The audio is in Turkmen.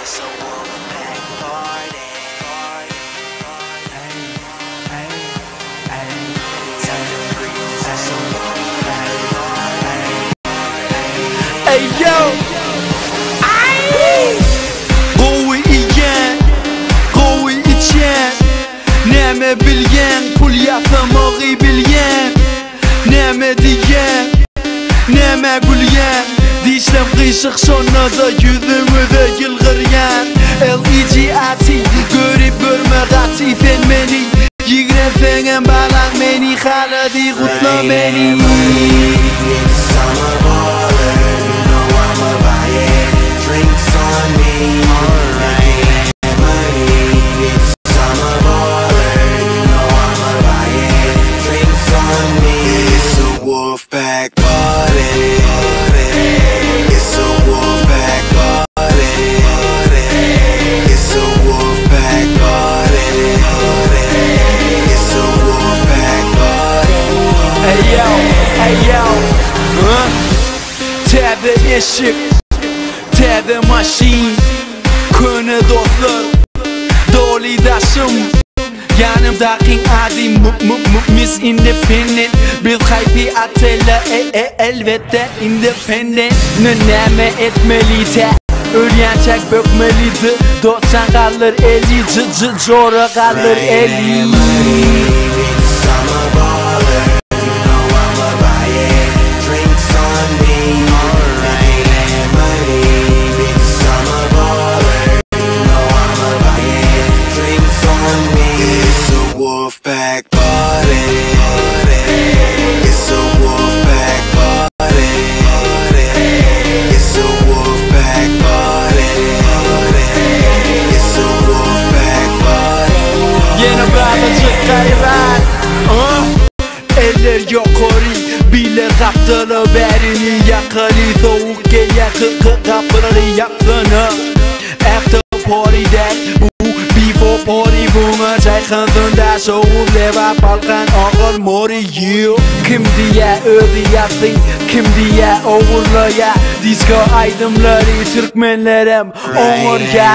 It's a wolf pack party. Time to freeze. It's a wolf pack party. Ey yo! Gowy iýen, gowy içýän Näme bilýän, pul ýasamagy bilýän Näme diýýän, nämä gülýän Dişlem gyşyk şonda-da ýüzüňize ýylgyrýan LEGIT görip görme gaty sen meni Ýigrenseňem balaň meni halady gutla meni Bitch, I'm a baller. You know I'ma buy it. Drinks on me. Making that money. Bitch, I'm a baller. You know I'ma buy it. Drinks on me. It's a wolf pack party. It's a wolf pack party. It's a wolf pack party. It's a wolf pack party. Ey yo, ey yo, huh? Täze eşik, täze maşyn, köne dostlar, doly daşym. Ýanymdakyň ady Miss Independent. Biz haýsy otelde e, e, elbetde independent. Näme etmeli tä ölýänçäk bökmelidi. Dostjan galdyr eli, j j jora galdyr eli. Bitch, I'm a baller. You know I'ma buy it. Drinks on me. Making that money. Bitch, I'm a baller. You know I'ma buy it. Drinks on me. It's a wolf pack party. It's a wolf pack party. It's a wolf pack party. It's a wolf pack party. Ýene balajyk gaýrat uh? Eller ýokary, bile gapdala bärini ýakaly Sowuk gelýär k k gapylary ýapsana After party that bu before party Buňa çaýkansyn Daşoguz Lebap Balkan Ahal Mary yeah. Kim diýä özi ýazdy, kim diýä ogurlaýa Disko aýdymlary türkmenlerem oňurýa.